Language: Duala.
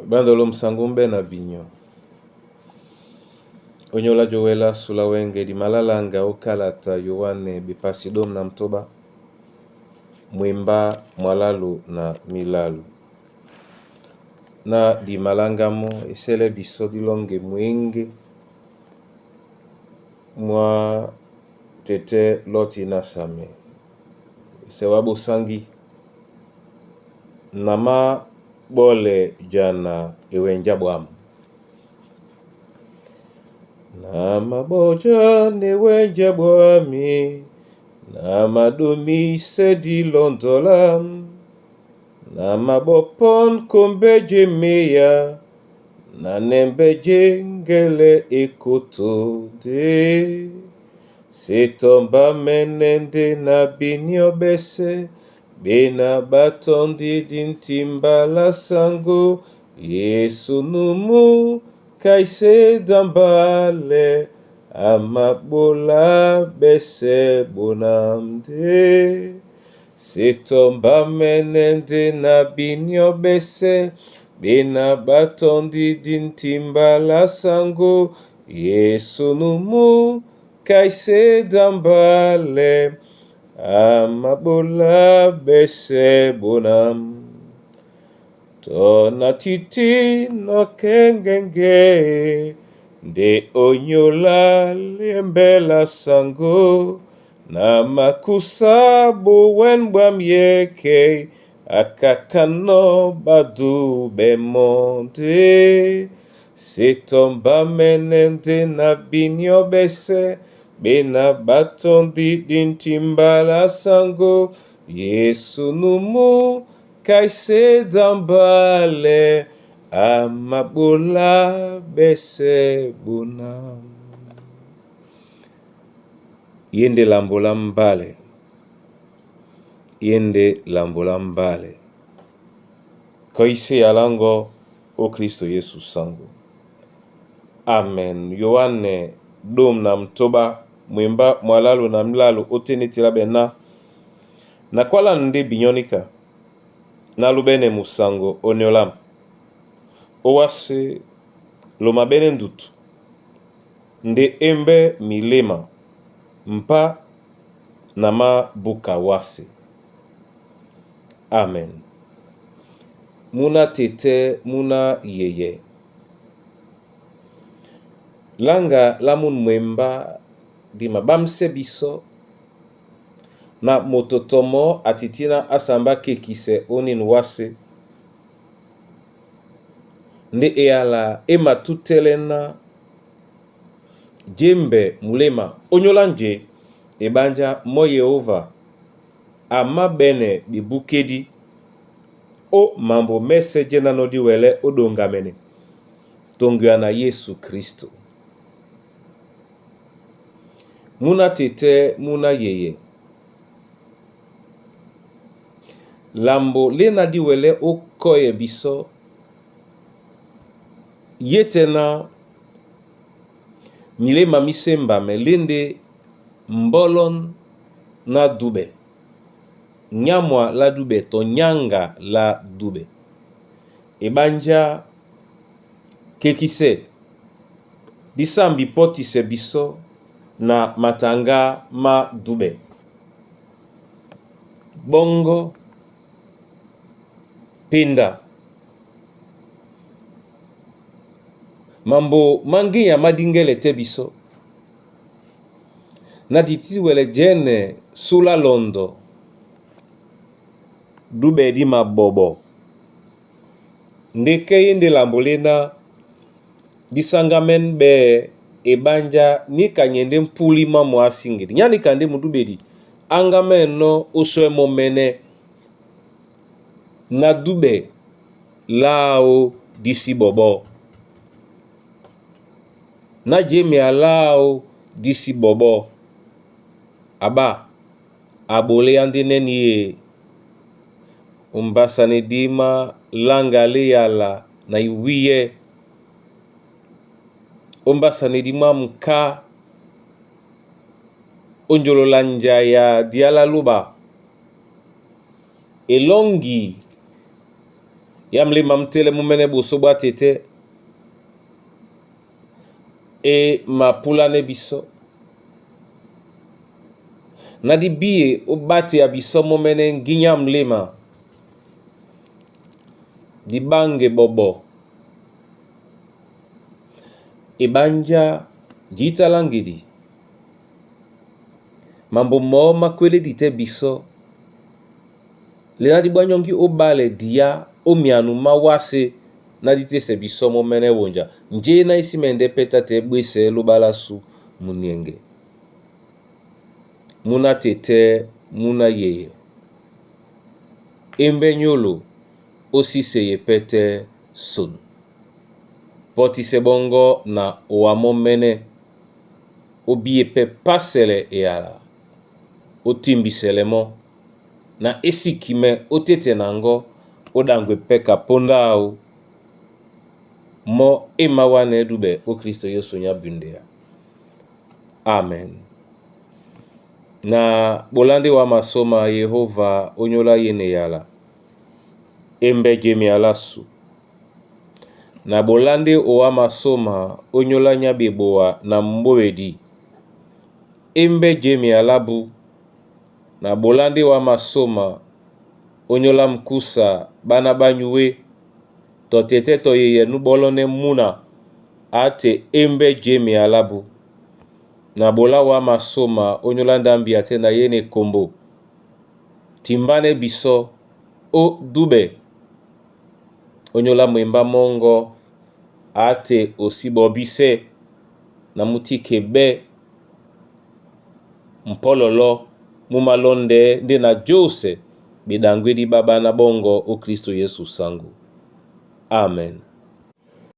Bandolo musango mbe na binyo. Onyola jowela sula wenge di malalanga okalata Yoane bepasi dom na mtoba mwemba mwalalu na milalu. Na di malangamo esele biso dilonge mwenge mwa tete loti na same. Sewa bosangi na ma bole jana ewenja bwam. Na maboja newenja bwami na madomise di londola na mabopon kombeje meya na nembeje ngele ekoto de setomba menende na binyo bese bena batondi dintimbala sango Yesu numu kaise dambale amabola bese bonamde setomba menende na binyo bese bena batondi dintimbala sango Yesu numu kaise dambale amabola bese bonam tona titi no kengenge nde onyola lembela sango na makusa bowen bwam yeke akakano badu bemonde setomba menende na binyo bese bena batondi dintimbala sango Yesu numu kaise dambale amabola bese bonam. Yende lambola mbale, yende lambola mbale. Koise yalango o Kristo Yesu sango. Amen. Yohane dom na mtoba mwemba mwalalu na mlalu otenetela bena na kwala nde binyonika na lubene musango onyolam owase loma bene ndutu nde embe milema mpa na mabuka wase. Amen. Muna tete muna yeye. Langa la mun mwemba di mabamse biso na mototomo atitina asamba kekise onin wase nde eyala ematutelena jembe mulema onyola nje ebanja mo Yehova ama bene bibukedi o mambo mese jenano diwele odongamene tongwa na Yesu Kristo. Muna tete muna yeye. Lambo lena diwele okoye biso yetena milema misemba me lende mbolon na dube. Nyamwa la dube to nyanga la dube. Ebanja kekise disambi potise biso na matanga ma dube. Bongo pinda mambo mangi ya madingele te biso na ditiwele jene sula londo dube di mabobo ndeke yende lambolena disangamen be ebanja nikanyende mpuli mamo asingeli nyani kande mudubedi angameno oswe momene na dube lao disi bobo na jemi alao disi bobo aba abole andi neni ye umbasani dima langa yala na iwiye ombasani dima mka onjolola njaya diala luba elongi Ya mlema mutele mú mɛ́nɛ́ ɓosó ɓwa tetɛ́ e mapúlánɛ́ bisɔ́. Na di bíye ó ɓáteya bisɔ́ mɔ́mɛ́nɛ́ ŋgínya mlema di ɓáŋgɛ ɓɔɓɔ eɓánjá jǐta lá ŋgedi. Mambo mɔɔ́ má kwélédi tɛ́ bisɔ́ le ná di ɓwá nyɔ́ŋgí ó ɓálɛ diyá ó myanu má wásē ná dí tésɛ bisɔ́ mɔ́mɛ́nɛ́ wonja njé ná í sí mɛndɛ́ pɛ́ tá tɛɛ́ ɓwésɛɛ́ lóɓá lásu muniɛŋgɛ. Mú ná tetɛ́ mú ná yeyɛ. Émbɛ́ nyólo ó sí seye pɛ́ tɛ́ son. Pɔ́tísɛ ɓɔ́ŋgɔ́ na owa mɔ́mɛ́nɛ́ ó bíye pɛ́ pásɛlɛ eyala ó timbisɛlɛ mɔ́ na é sikimɛ ó tétɛ na ŋgɔ́ ó ɗaŋgwɛ pɛ́ ka póndá áō mɔ́ e mawánɛɛ́ dúɓɛ ó Kristo Yesu nyá bundea. Amen. Na bolandi wa masoma Yehova onyola yene yala embɛ jemi alasu. Na bolandi owa masoma onyola nya beboa na mbowedi embɛ jemi alabu. Na bolandi wa masoma onyola mkusa bana banyuwe tɔ tɛtɛ tɔ yeyɛ núbɔlɔnɛ muna ate embɛ jemi alabu. Na bola wa masoma onyola ndambi ate na yene kombo timbane biso o dube onyola mwemba mongo ate osi bobise na mutike be mpololo mumalonde nde na jose bidangwedi baba na bongo o Kristo Yesu sangu. Amen.